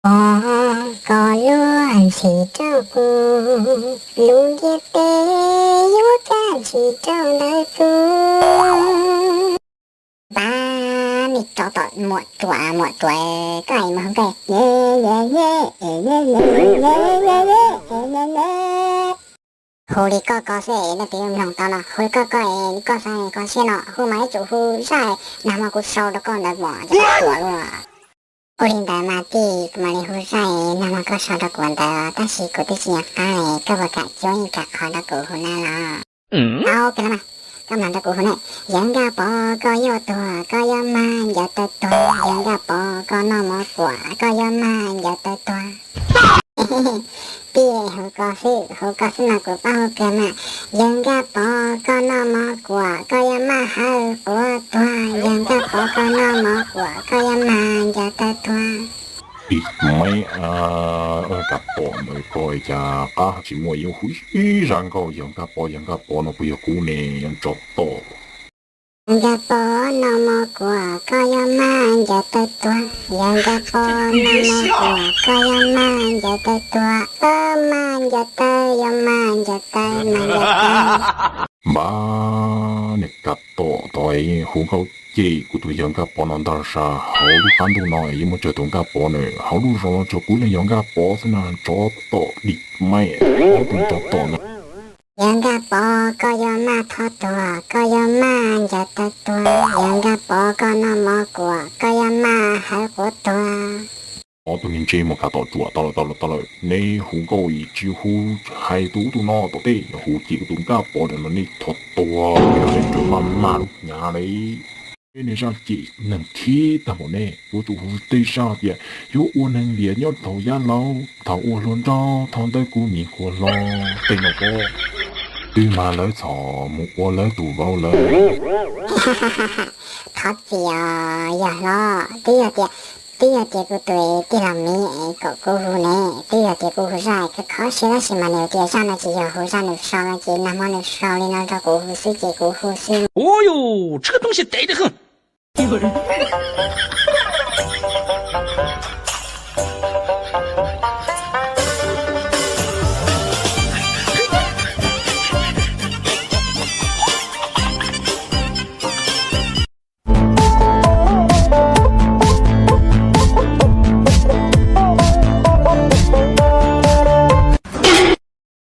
Pog, koj luag ntxhi rau kuv, lub ntiaj teb yuav kaj ntxhi rau ntawm kuv. Pab, nej tsov tom muam ruam muam ruam, koj es mus hu koj. Hu li koj ko xwb es leej twg mloog tau no, hu li koj ko es koj xav koj siab no, hu mas ib tsum hu zaj nag hmo kuv sau rau koj ntawd mos cov ruam luaj. Ua li ntawd mas tij, kuv mam li hu zaj nag hmo koj sau rau kuv ntawd, tab sis kuv twb tsis nco qab, koj puas kam cuab ib qho rau kuv hu na los? Au, kawg los mas, koj mloog rau kuv hu na. Yawg Nkaj Pov koj yuav tuag, koj yuav mag ncaws taw tuag, yawg Nkaj Pov koj noj mov kuam, koj yuav mag ncaws taw tuag. Tij, hu ko xwb, hu ko xwb mas kuv pab hu kawg mas. Yawg Nkaj Pov koj noj mov kuam, koj yuav mag hawv quav tuag, yawg Nkaj Pov koj noj mov kuam, koj yuav mag ncaws taw tuag. Ib me, Nkaj Pov ntawd ko cas qab tsis muaj, yuav hu ib zaj nkauj yawg Nkaj Pov, yawg Nkaj Pov no puas yog kuv ne, tsov tom. Nkaj Pov noj mov kuam, koj yuav mag ncaws taw tuag, yawg Nkaj Pov noj mov kuam, koj yuav mag ncaws taw tuag, mag ncaws taw, yuav mag ncaws taw, mag ncaws taw. Npab, niag Nkaj Pov tod, hu nkauj cem kuv tus yawg Nkaj Pov no ntag sas, hauv lub qab ntuj no yuav muaj tsawg tus Nkaj Pov na, hauv lub zos no tshuav kuv leej yawg Nkaj Pov xwb na, tsov tom dim me, ob tug tsov tom na. Yawg Nkaj Pov koj yuav mag thov tuag, koj yuav mag ncaws taw tuag, yawg Nkaj Pov koj noj mov kuam, koj yuav mag hawv quav tuag. Ob tug niag ntsej muag kav tom tsuam, tau lawm, tau lawm, tau lawm, neb hu nkauj tsis hu hais tus ub tus no tom tej, hu cem kuv tus Nkaj Pov no nej thov tuag, nej maj maj lub hnyav li. Nej zaj cem neeg khib tag npaum ne, kuv tus hu tej zaj tias yuav ua neeg liam nyob thaum yav laus, thaum ua hluas nraug thaum ntawd kuv nim qhuav hlob tej no pob. Twb mag lawv txhom mus ua lawv tus vauv lawm. Thov txim os yawg hlob, twb yog tias, twb yog tias kuv tus tij laug miv kom kuv hu ne, twb yog tias kuv hu zaj khov siab tab sis mas nws tias zaj no tsis yog hu zaj nws sau no ces nag hmo nws sau li no rau kuv hu xwb ces kuv hu xwb. Ua yus tshwj toob siab tev dab hwj.